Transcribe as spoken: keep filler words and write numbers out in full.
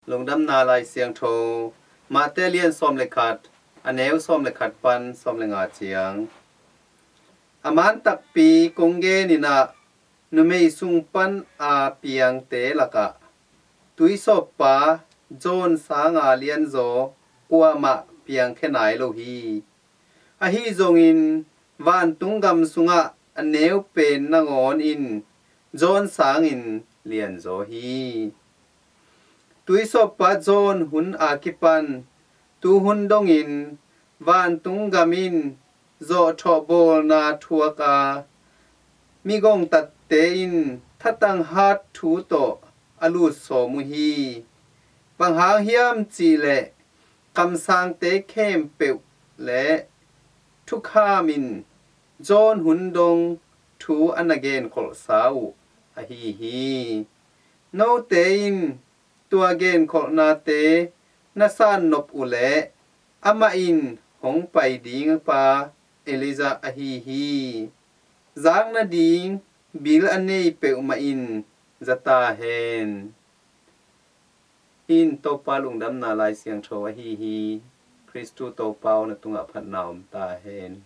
Lungdamna Lai Siangtho, Mate lian sawm le khat, a neu sawm le khat pan sawm le nga ciang. A man takpi kong genin ah, numei sung pan a piangte lakah tuisawppa John sanga lianzaw kuamah piangkhia nai lo hi. Ahi zongin vantung gam sungah a neu pen nangawn in John sangin lianzaw hi. Tuisawppa John hun a kipan tuhun dongin vantung gam in zawhthawh bawlna thuak a, migongtatte in thatang hat thu tawh a lut sawm uh hi. Bang hang hiam cihleh kamsangte khempeuh le thukham in John hun dong thu a na genkholhsa uh ahi hi. Note in tua genkholhnate na san nop uh leh amah in hong pai ding pa Elijah ahi hi. Zak nading bil a nei peuhmah in za ta hen. Hih in Topa lungdamna Lai Siangtho ahi hi. Khristu Topa aw, na tungah phatna om ta hen.